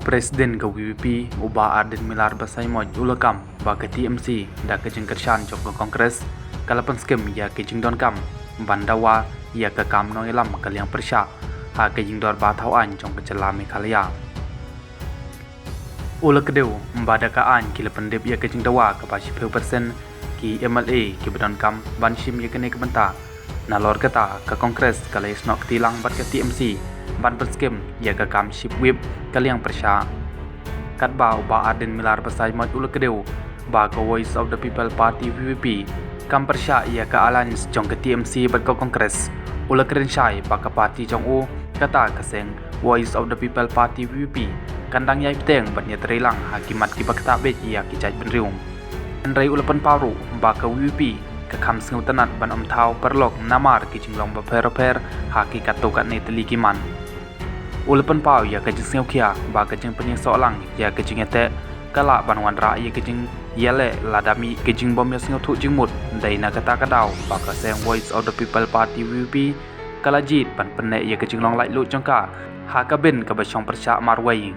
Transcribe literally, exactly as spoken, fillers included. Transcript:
President ka VPP, u Bah Ardent Miller Basaiawmoit u la kam ba ka TMC da ka jingkyrshan jong ka Congress ka la pynskhem ïa ka jingdonkam ban dawa ïa ka kam nongïalam ka liang pyrshah ha ka jingdorbar thaw aiñ jong ka jylla Meghalaya. U la kdew ba da ka aiñ ki la pyndep ïa ka jingdawa kaba shiphew percent ki MLA kiba donkam ban shim ïa kane ka bynta. Nalor kata, ka Congress ka la ïasnoh kti lang bad ka TMC ban pynskhem ïa ka kam ship whip ka liang pyrshah. Katba u Bah Ardent Miller Basaiawmoit u la kdew ba ka Voice of the People Party, VPP, kam pyrshah ïa ka alliance jong ka TMC bad ka Congress, u la kren shai ba ka party jong u, kata ka seng Voice of the People Party, VPP, kan dang ïai bteng ban ïatrei lang ha ki mat kiba ktah beit ïa ki jaitbynriew. Hynrei u la pynpaw ruh ba ka VPP ka kham sngewtynnat ban ym thaw paralok namar ki jinglong bapher bapher ha ki katto katne tylli ki mat. U la pynpaw ïa ka jingsngewkhia ba ka jingpynïasoh lang ïa ka jingïateh ka lah ban wanrah ïa ka jingïaleh lada mih ka jingbym ïasngewthuh jingmut. Dei na kata ka daw ba ka seng Voice of the People Party, VPP, ka la jied ban pynneh ïa ka jinglong laitluid jong ka ha ka bynta kaba shong pyrshah marwei.